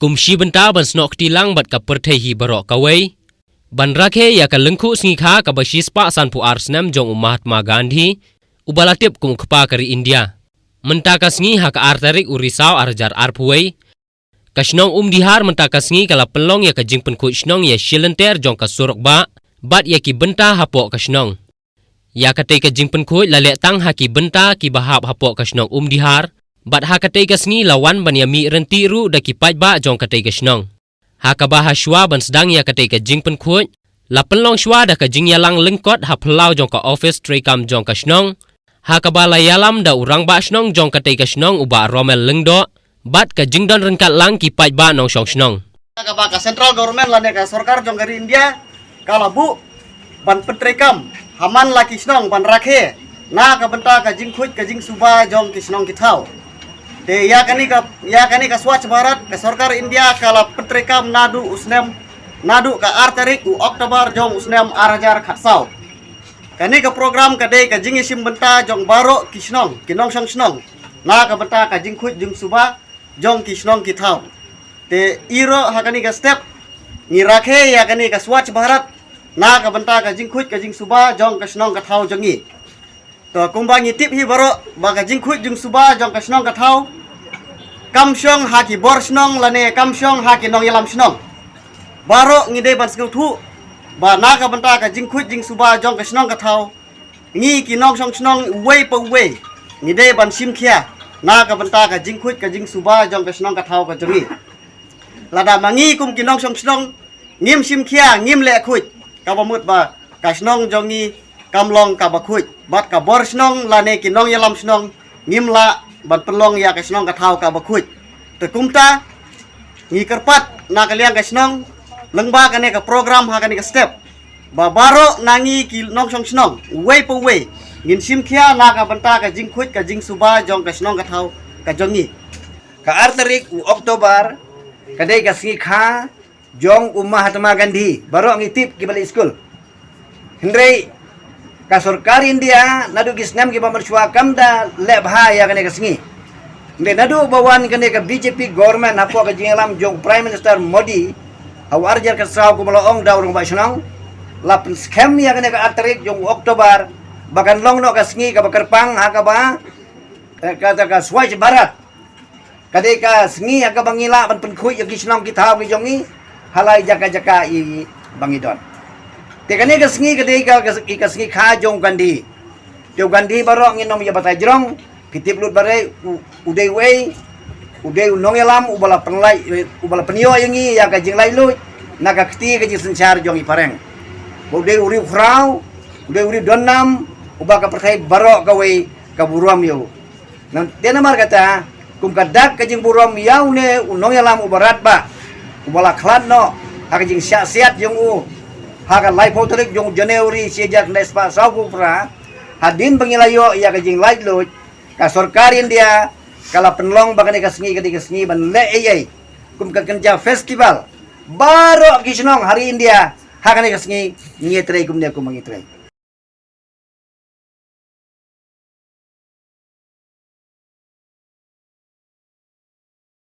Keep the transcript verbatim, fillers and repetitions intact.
Kum shi bynta ban snoh kti lang bad ka pyrthei hi baroh kawei, ban rakhe ïa ka lyngkhuh sngi kha kaba shispah sanphew ar snem jong u Mahatma Gandhi, uba la tip kum u kpa ka ri India. Mynta ka sngi ha ka ar tarik u Risaw ar hajar arphew wei, ka shnong Umdihar mynta ka sngi ka la pynlong ïa ka jingpynkhuid shnong ïa shilynter jong ka surok bah bad ïa ki bynta hapoh ka shnong. Ïa katei ka jingpynkhuid la leh tang ha ki bynta kiba hap hapoh ka shnong Umdihar, bad ha katei ka sngi la wan ban ïa mih ryntih ruh da ki paidbah jong katei ka shnong. Ha kaba ha shuwa ban sdang ïa katei ka jingpynkhuid, la pynlong shuwa da ka jingïalang lyngkot ha phyllaw jong ka office treikam jong ka shnong, ha kaba la ïalam da u rangbah shnong jong katei ka shnong u Bah Romel Lyngdoh, bad ka jingdon ryngkat lang ki paidbah nongshong shnong. Kaba ka central government lane ka sorkar jong ka ri India ka la buh ban pyntreikam ha man la ki shnong ban rakhe na ka bynta ka jingkhuid ka jingsuba jong ki shnong ki thaw. Te ïa kane ka, ïa kane ka Swachh Bharat, ka sorkar India ka la pyntreikam naduh u snem, naduh ka ar tarik u October jong u snem ar hajar khatsaw. Kane ka program ka dei ka jingïashim bynta jong baroh ki shnong, ki nongshong shnong, na ka bynta ka jingkhuid jingsuba jong ki shnong ki thaw. Te ïa ruh ha kane ka step ngi rakhe ïa kane ka Swachh Bharat na ka bynta ka jingkhuid ka jingsuba jong ka shnong ka thaw jong ngi. To kumba ngi tip hi baroh ba ka jingkhuid jingsuba jong ka shnong ka thaw kam shong ha ki bor shnong lane kam shong ha ki nongïalam shnong. Baroh ngi dei ban sngewthuh ba na ka bynta ka jingkhuid jingsuba jong ka shnong ka thaw, ngi ki nongshong shnong uwei pa uwei ngi dei ban shim khia na ka bynta ka jingkhuid ka jingsuba jong ka shnong ka thaw ka jong ngi. Lada ma ngi kum ki nongshong shnong ngim shim khia, ngim leh khuid, kaba mut ba ka shnong jong ngi kam long kaba khuid, bad ka bor shnong lane ki nongïalam shnong ngim lah ban pynlong ïa ka shnong ka thaw kaba khuid. Te kumta ngi kyrpad na ka liang ka shnong lyngba kane ka program ha kane ka step ba baroh na ngi ki nongshong shnong uwei pa uwei ngin shim khia na ka bynta ka jingkhuid ka jingsuba jong ka shnong ka thaw ka jong ngi. Ka ar tarik u October ka dei ka sngi kha jong u Mahatma Gandhi, baroh ngi tip kiba leit skul. Hynrei ka sorkar India naduh ki snem kiba mynshuwa kam da leh bha ïa kane ka sngi. Hynrei naduh ba wan kane ka B J P government hapoh ka jingïalam jong Prime Minister Modi ha u ar hajar khatsaw, kumba la ong da u rangbah shnong, la pynskhem ïa kane ka ar tarik jong u October ba kan long noh ka sngi kaba kyrpang ha kaba, eh, kata ka Swachh Bharat. Ka dei ka sngi ha kaba ngi lah ban pynkhuid ïa ki shnong ki thaw ki jong ngi ha la ki jaka jaka i ba ngi don. Te kane ka sngi ka dei ka, ka, ka sngi kha jong u Gandhi. Te u Gandhi baroh ngin ym ïa batai jrong, ki tip lut baroh u, u dei uei, u dei u nongïalam uba la pynlait, uba la pynïoh ïa ngi ïa ka jinglaitluid na ka kti ka jingsynshar jong i phareng. Ba u dei u riewkhraw, u dei u riewdonnam uba ka pyrthei baroh kawei ka burom ïa u. Nang te namar kata, kum ka dak ka jingburom ïa une u nongïalam uba radbah, uba la khlad noh ha ka jingshah siat jong u ha ka laiphew tarik jong u January shi hajar khyndai spah sawphew phra, hadien ba ngi la ïoh ïa ka jinglaitluid, ka sorkar India ka la pynlong ba kane ka sngi ka dei ka sngi ban leh ei ei kum ka kynja festival. Baroh ki shnong ha ri India ha kane ka sngi ngi trei kumne kum ba ngi trei.